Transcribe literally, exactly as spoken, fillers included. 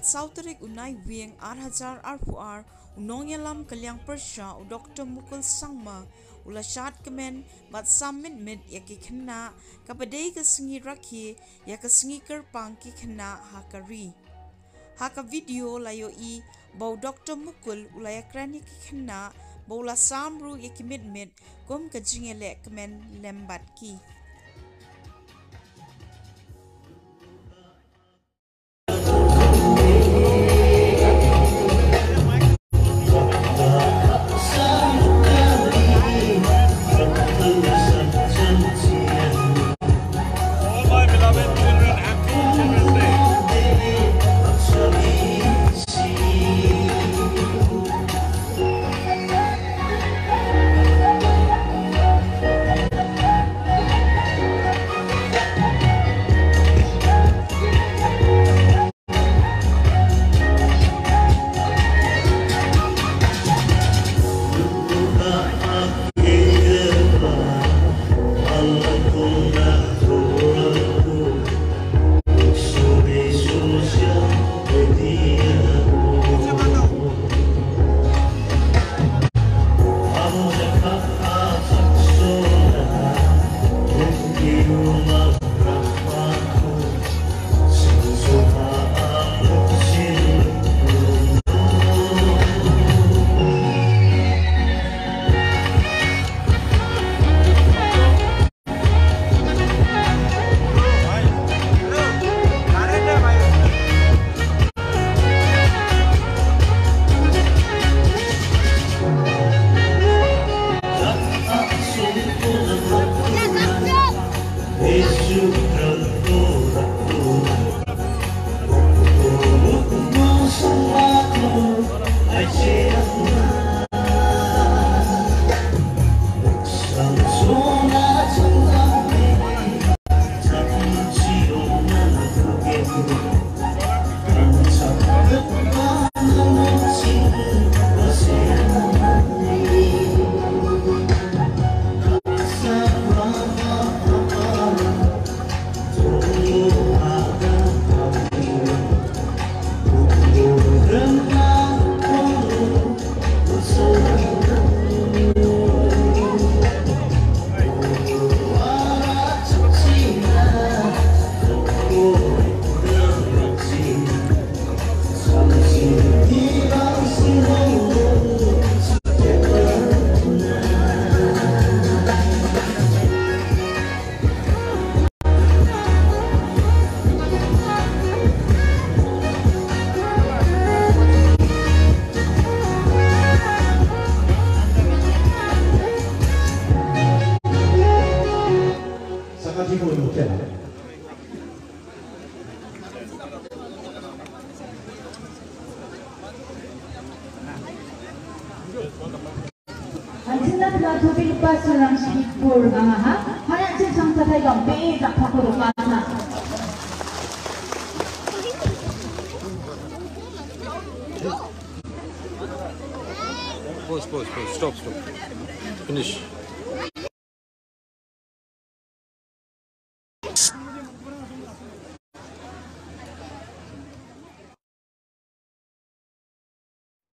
saw tarik u Naiwieng ar hajar arphew ar, u nongïalam ka liang pyrshah u Doktor Mukul Sangma u la shad kmen bad sam mitmit ïa ki khynnah, kaba dei ka sngi rakhe ïa ka sngi kyrpang ki khynnah ha ka ri. Ha ka video la ïohi ba u Doktor Mukul u la ïakren ïa ki khynnah bad u la sam ruh ïa ki mitmit kum ka jingïaleh kmen lem bad ki. Hanjinna pynlong thubit lypa syrang shipur nga nga ha. Hana chin chang tatai gam pe jak phakur ka na. Pause, pause, pause. Stop, stop. Finish.